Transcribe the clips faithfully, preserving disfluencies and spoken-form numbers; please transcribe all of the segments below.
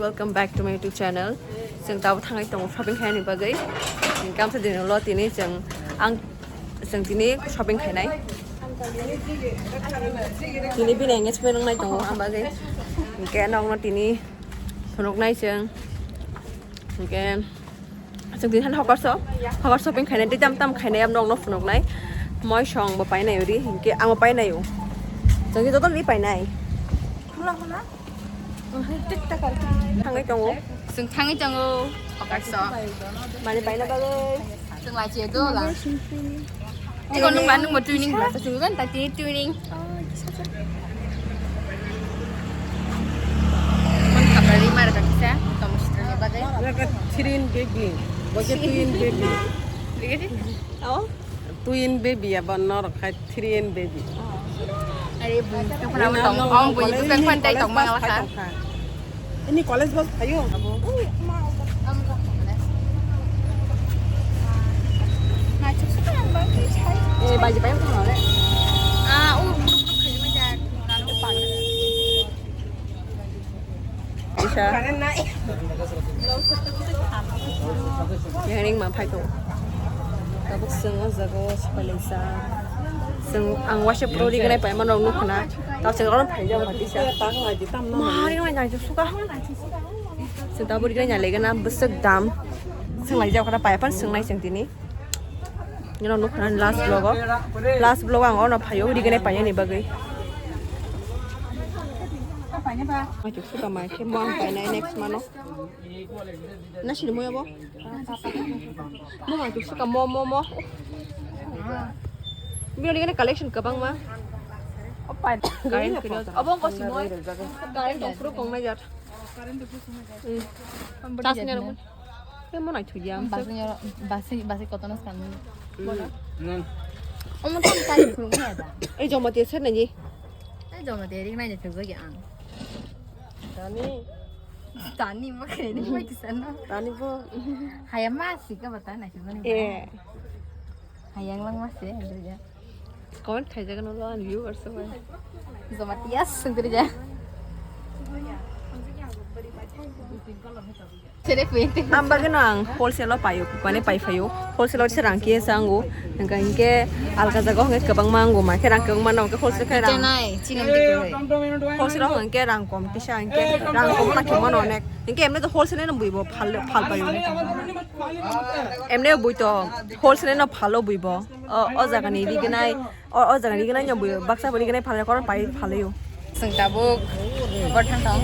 Welcome back to my YouTube channel. Chwng tabuk thangwi tongo shopping khainani bagwi. Chwng kamsa dino lo tini chwng ang chwng tini shopping khainai. Tini bini engagement wngnai tongo ang bagwi. Hinkhe nokno tini phunuknai chwng. Hinkhe Chwng tini han hokar so, hokar shopping khainai, tei tam tam khainai, abo nokno phunuknai. Moi song bo painai uri, hinkhe ang bo painai o. Chwng joto ni painai. Hula hula. Thangwi tongo. Chwng thangwi tongo, hokar so. Mani paina bagwi. Chwng lai che do la. Ego nung ba nung bo twinning ba, chwng ban ta tini twinning. Mon kapra ri mar ka kisa, kamu sitra ni bagay. Laka three in baby. Bagi two in baby. Lihat ni. Oh. Two in baby ya, ban nor khai three in baby. Are bu, tu pernah tong, ong bu itu kan pandai tong mang lah. Ini college bus phaio. Eh, baji phaio tong le. Ah, uh, pura pura khai ma ja. Isa. Yang ring ma phai tong. Tabuk seng o jago sipai laisa. Seng ang waisa pro ri gnai pai ma nong nukha na. Tao seng oro phai ja ma tisa. Ma ri gnai nai suka. Seng tabuk ri gnai nai lega na bwswk dam. Seng lai ja khana pai pan seng nai seng tini. Nino nukha na last vlog o. Last vlog ang ono phaio ri gnai pai ni bagwi. Mai suka mai khe mo ang pai nai next mano. Na sini mo yabo. Mo mai suka mo mo mo. Bini ri gnai collection kwbangma. Opa current kiri. Abo ko simo. Current of pro kong na jat. Current of pro kong na jat. Chas ni aro. Tei mo naithok ya. Basai, basai, basai kotono sami. Bono. Omo tamo tari phuru ya da. Ei Jamatia ser nai. Ei Jamatia ring nai thok ya ang. Tani. Tani mo khe ni mai kisano. Tani bo. Haya ma sika bata na sibani. Eh. Hayang lang mas ya, ya. Comment khaijagano lo ani viewers bai. Jamatia sendiri ja. Sere pui. Ang bagwi no ang wholesale o paio, mane pai phaio. Wholesale o se rang kisa ango. Hingka hinkhe alka jaga o hingke kwbangma ango, ma khe rang kwbangma no hingke wholesale khe rang. Chanai, chinam dikhe. Wholesale o hingke rang kom kisa hingke rang kom na khe mano onek. Hingke emne to wholesale no buibo phal phal paio. Emne bui to wholesale no phalo buibo. O, o jaga ni rignai, o, o jaga ni rignai no bui baksa bui rignai phalai koron pai phalaio. Seng tabuk bor thang tong.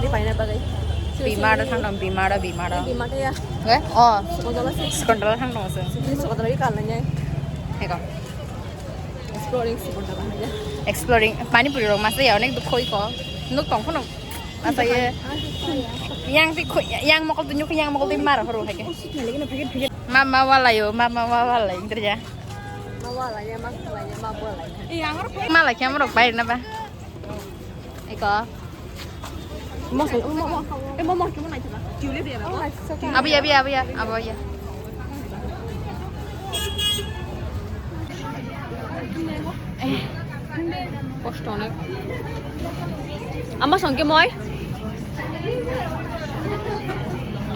Di paina bagwi. Bimaro thang tong, bimaro, bimaro. Bimaro ya. Nge? Oh. Sekolah sih. Sekolah thang tong seng. Sekolah lagi kalah nya. Heko. Exploring sekolah mana ya? Exploring. Pani puri rok masa ya onek dukh oi ko. Nuk tong kono. Masa ya. Yang ti yang mokol tu nyuk yang mokol tu mar horo hai ke. Mama wala yo, mama wala yo, inter ya. Mawala ya, mawala ya, mawala ya. Mala kya morok bai na ba. Eko. Mo song, mo, mo. Eh, mo, mo, kimo nai tula. Kiu le dia ba. Abi, abi, abi, abi, abi. Eh. Kosto onek. Ama song ke moi.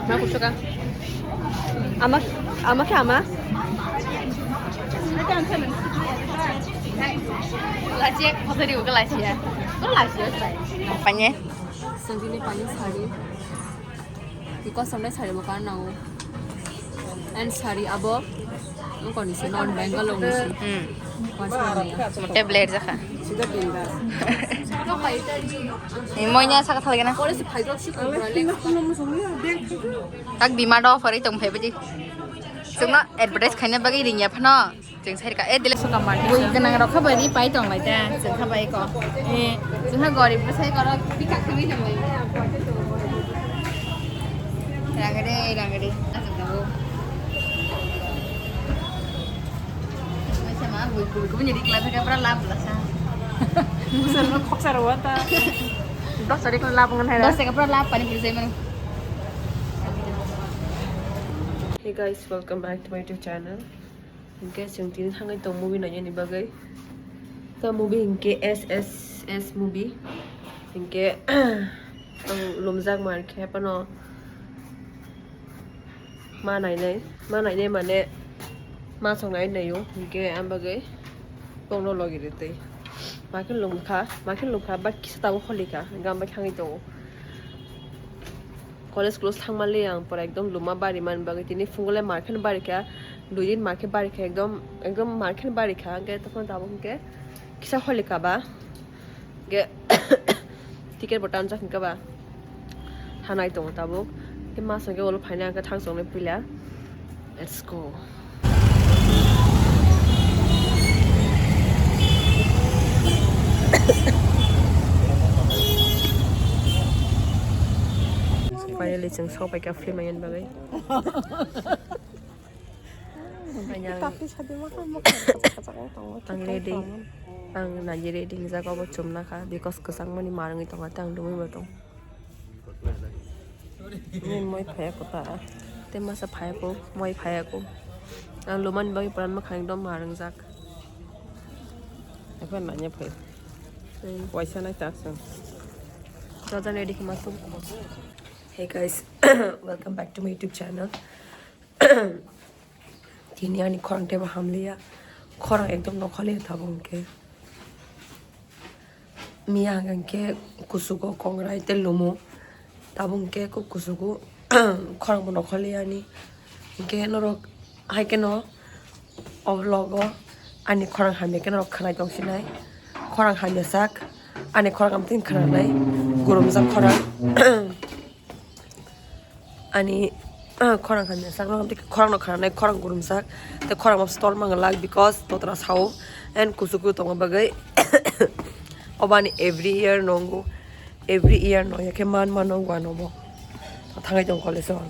Ma kusuka. Ama, ama ke ama. Lachi ek phasari uga lachi ya. Ko lachi ya sai. Panye. Sangini panye sari. Because sometimes sari bukan nau. And sari abo. Nung kondisi non Bangalore nisi. Hmm. Mote blade jakha. Sida pinda. Ni moinya saka thalgena. Tak bima do fari tong phai baji. Sungno advertise khaina bagi ringya phano. Jeng sai ka e dile. Bui ganang rok kha bai pai tong lai ta. Jeng kha bai ko. Eh, jeng kha gorib bwsai ko rok bika khami tong lai. Rang re, rang re. Mai sama bui bui ko ni dik la ka pura lap la sa. Busan lo khoksa ro ta. Dos tari ko lap ngan hai. Dos ka pura lap pani puri sai man. Hey guys, welcome back to my YouTube channel. Hinkhe chwng tini thangwi tong movie nainani bagwi. Ta movie hinkhe S S S movie. Hinkhe Ang lumjak mankhe phano ma nainai, ma nainai mane ma song nai naio, hinkhe ang bagwi bongno logi ritwi. Makhe lumkha, makhe lumkha, but kisa tabuk holikha, hinkhe ang bai thangwi tongo. College close thangmali ang pura ekdom luma bari man bagwi, tini phungo le markhe barikha, dui din markhe barikha, ekdom, ekdom markhe barikha, hinkhe tokon tabuk hinkhe kisa holikha ba. Ge ticket bo tanjak hwnkhe ba hanai tongo tabuk. Tei masa hwnkhe ulo phaina hwnkhe thang chongnai puila. Let's go. Finally chwng sokpaikha film naina bagwi. Ang ready. Ang nai ready wngjak, obo chumna kha, because kwchangmani ma rwngwi tongo, tei ang dumui bo tong. Moi phaiya kota. Tei masa phaiya ko, moi phaiya ko. Ang lumani bagwi pura mwkhang ekdom ma rwngjak. Ekbar nanya phai. Waisa nai ta song. Jojan ready khe ma song. Hey guys, welcome back to my YouTube channel. Tini ani khorang teibo hamliya, khorang ekdom nokhorliya tabuk hwnkhe. Miya hwnkhe kuchugo kongrai tei lumo, tabuk hwnkhe kok kuchugo khorang bo nokhorliya ani. Hwnkhe norok hai kheno o vlog o ani khorang hamya khe norok khwnai tongsinai, khorang hamya sak ani khorang amtwini khwnanai, gurumjak khorang. Ani, ah, khorang hamya sak, khorang no khwnanai, khorang gurumsak, tei khorang bo stol manglak, because totra sao, and kuchugo tongma bagwi. Obo ani every year nongo, every year no, yakhe man man nongo ano bo. Thangwi tong college o.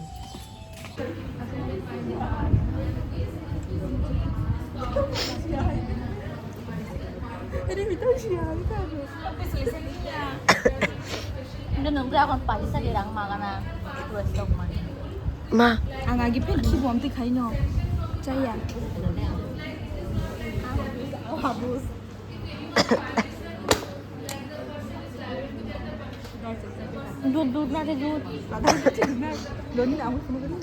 Ini nunggu akon pagi sa dirang magana. Ma. Ang agi pen keyboard ti khaino. Chaya. Habus. Dud, dud, na de dud. Doni na mo suno.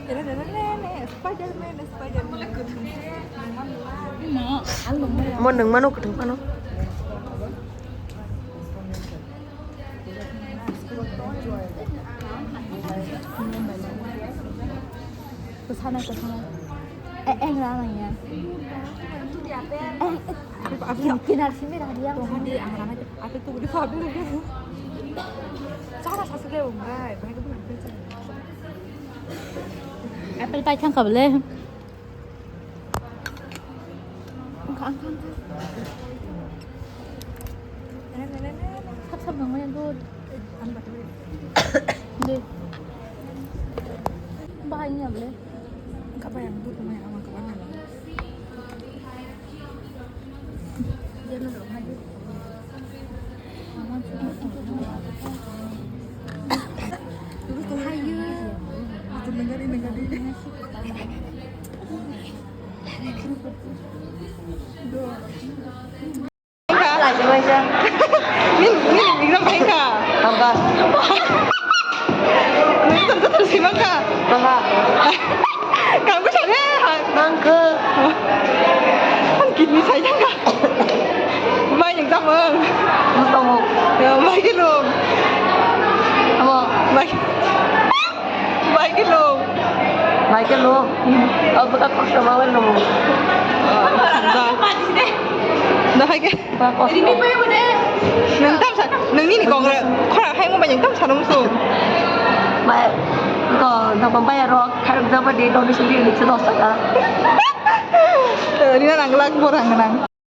Spider-Man, Spider-Man, Spider-Man. Mo nung mano kutung pano. Kesana, kesana. Eh, eh, nggak, nggak, ya. Eh, eh. Kinar sini dah dia. Tuh, dia, anak-anak, apa tuh, udah sabar dulu. Salah, salah, salah, enggak. Mereka tuh nggak percaya. Apple pie thang kable. Angka, angka, angka. Sap, sap, nang maya dud. Deh. Bahai ni able. Angka bayang dud, maya angka bayang. Nini, nini exam thangkha? Thangkha. Nini exam joto simangkha? Thangkha. Kangkhe sare ha. Nangkhe. Ang kidney sai thangkha. Bai exam ang. Tongo. Bai kilo. Amo. Bai. Bai kilo. Bai kilo. Abo ka kosto ma wal no. Da. Da hai ke. Ba kosto. Nang tam sa, nang nini kong ra, khora hai mo ba nang tam sa nung su. Ba ko na ba ba ya ro, khai da ba de do ni su di ni se do sa ka. Ni na nang lak bo rang nang.